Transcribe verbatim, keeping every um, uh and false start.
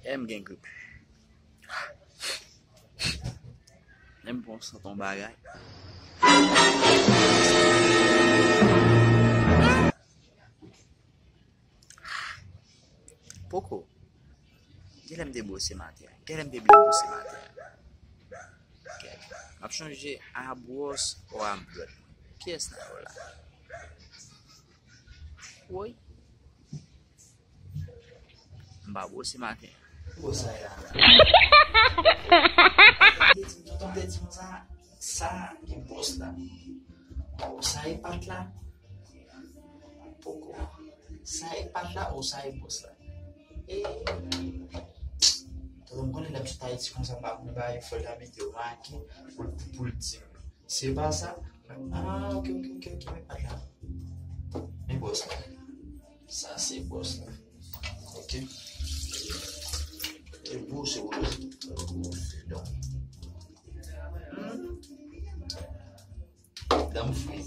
E m gen grip. Menm bon santi yon bagay. Poko. Genlè m te bwose maten an. Genlè m te byen bwose maten an. Kèt. M ap chonje a bwòs o a bròd mwen. Kiyès nan yo la? Woy. M pa bwose maten an. Bwòs la la. Tonton te di m sa, sa ki bwòs la. Sa e pat la. Poko. Sa e pat la ou sa e bwòs la? E, tonton, m konnen lè m sot Ayiti konsa, m pa konnen bagay, fò l ta mete yo make pou, pou, pou l di m. Se pa sa? Ah, ok, ok, ok, ok, men pat la. Men bwòs la. Sa se bwòs la. Ok. E pou se ou. Donk. Hmm. Dan m fri.